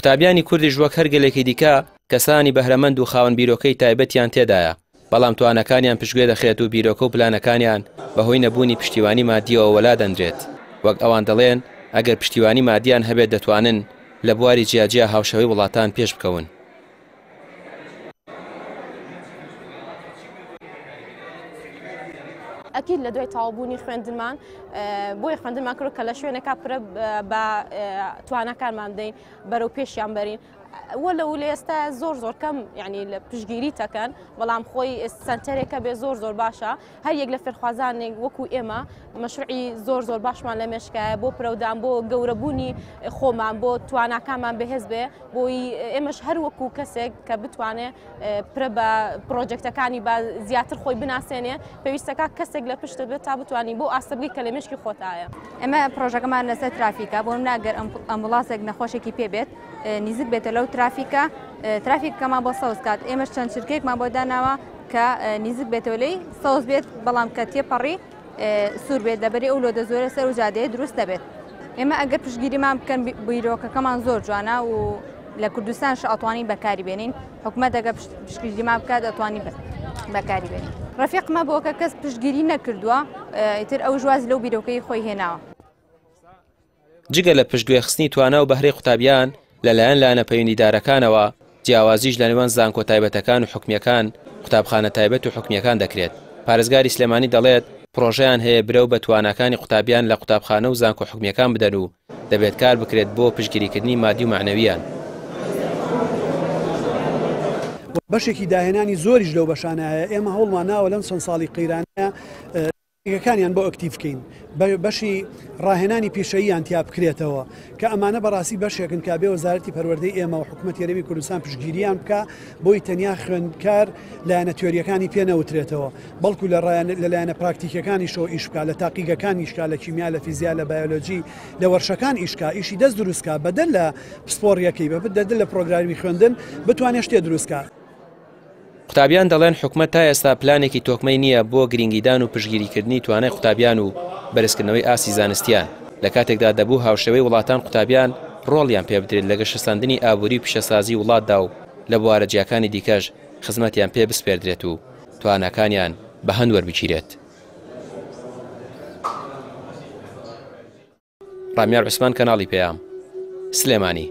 قوتابیانی کوردیش وەک هەر گەلێکی دیکە کەسانی بەهرەمەند و خاوەن بیرۆکەی تایبەتیان تێدایە، بەڵام تواناکانیان پشتگوێ دەخرێت و بیرۆکە و پلانەکانیان بەهۆی نەبوونی پشتیوانی مادییەوە وەلا دەنرێت، وەک ئەوان دەڵێن ئەگەر پشتیوانی مادیان هەبێت دەتوانن لە بواری جیاجیا هاوشێوەی وڵاتان پێشبکەون. ئەکید لە دوای تەواوبوونی خوێندنمان بۆیە خوێندنمان کرد کە لە شوێنێکا پرە بە تواناکانمان بدەین بەرەو پێشیان بەرین وە لە لە ئێستا زۆر زۆر کەم یعنی لە پشگیری تەکەن بەڵام خۆی سنتەرێکە بێ زۆر زۆر باشە هەر یەک لە فێرخوازانێک وەکو ئێمە مەشروعی زۆر زۆر باشمان لە مێشکایە بۆ پرەودان بۆ گەورەبوونی خۆمان بۆ تواناکانمان بەهێز بێ بۆی ئێمەش هەر وەکو کەسێک کە بتوانێ پرە بە پرۆجێکتەکانی بە زیاتر خۆی بناسێنێ پێویستەکە کەسێک لە پشتت بێت تا بتوانی بۆ ئاستە بگەی کە لە مێشکی خۆتایە. ئێمە پرۆژەکەمان لەسەر ترافیکە بۆ نمونە گەر ئەمبوڵاسێک نەخۆشێکی پێ بێت نیزک بێتە لەو ترافیکە ترافیکەکەمان بۆ سەوز کات ئێمەش چەند چرکەیەکمان بۆ داناوە کە نیزک بێتەوە لێی سەوز بێت بەڵام کە تێپەڕی سوور بێت لەبەری ئەو لۆدە زۆرە سەر و جادەیە دروست دەبێت ئێمە ئەگەر پشتگیریمان بکەن بیرۆکەکەمان زۆر جوانە و لە کوردستان ئەتوانین بەکاری بێنین حکومەت ئەگە پشتگیریمان بکات ئەتوانین بەکاری بێنین ڕەفیقمە بۆ کە کەس پشتگیری نەکردووە ئیتر ئەو ژواز لەو بیرۆکەی خۆی هێناوە. جگە لە پشتگوێخستنی توانا و بەهرەی قوتابیان لەلایەن لایەنە پەیوەندیدارەکانەوە، جیاوازیش لەنێوان زانکۆ تایبەتەکان و حکومییەکان، قوتابخانە تایبەت و حکومییەکان دەکرێت. پارێزگاری سلێمانی دەڵێت، پڕۆژەیان هەیە برەو بە تواناکانی قوتابیان لە قوتابخانە و زانکۆ حکومییەکان بدەن و دەبێت کار بکرێت بۆ پشتگیریکردنی مادی و مەعنەوییان. بەشێکی داهێنانی زۆریش لەو بەشانە هەیە، ئێمە هەوڵمان ناوە لەم چەند ساڵی قەیرانەیە ەکانیان بۆ ئەکتیڤ بکەین، بەشی ڕاهێنانی پیشەییان تیا بکرێتەوە، کە ئەمانە بەڕاستی بەشێکن کە بێ وەزارەتی پەروەردەی ئێمە و حکومەتی هەرێمی کوردستان پشتگیریان بکا، بۆی تەنیا خوێندکار لایەنە تیۆرییەکانی پێ نەوترێتەوە، بەڵکو لە لایەنە پراکتیکیەکانیشەوە ئیش بکا، لە تاقیگەکان ئیش کا، لە کیمیا، لە فیزیا، لە بایۆلۆجی، لە وەرشەکان ئیش کا، ئیشی دەست دروست کا، بەدەر لە پسپۆڕییەکەی، بەدەر لە پرۆگرامی خوێندن بتوانێ شتێ دروست کا. قوتابیان دەڵێن حکومەت تا ئێستا پلانێکی تۆکمەی نییە بۆ گرینگیدان و پشتگیریکردنی توانای قوتابیان و بەرزکردنەوەی ئاستی زانستیان، لە کاتێکدا دەبوو هاوشێوەی وڵاتان قوتابیان ڕۆڵیان پێبدرێت لە گەشەسەندنی ئابووری و پیشەسازی وڵاتدا و لە بوارە جیاکانی دیکەش خزمەتیان پێ بسپێردرێت و تواناکانیان بە هەند وەربگیرێت. ڕامیار عوسمان کەناڵی پەیام، سلێمانی.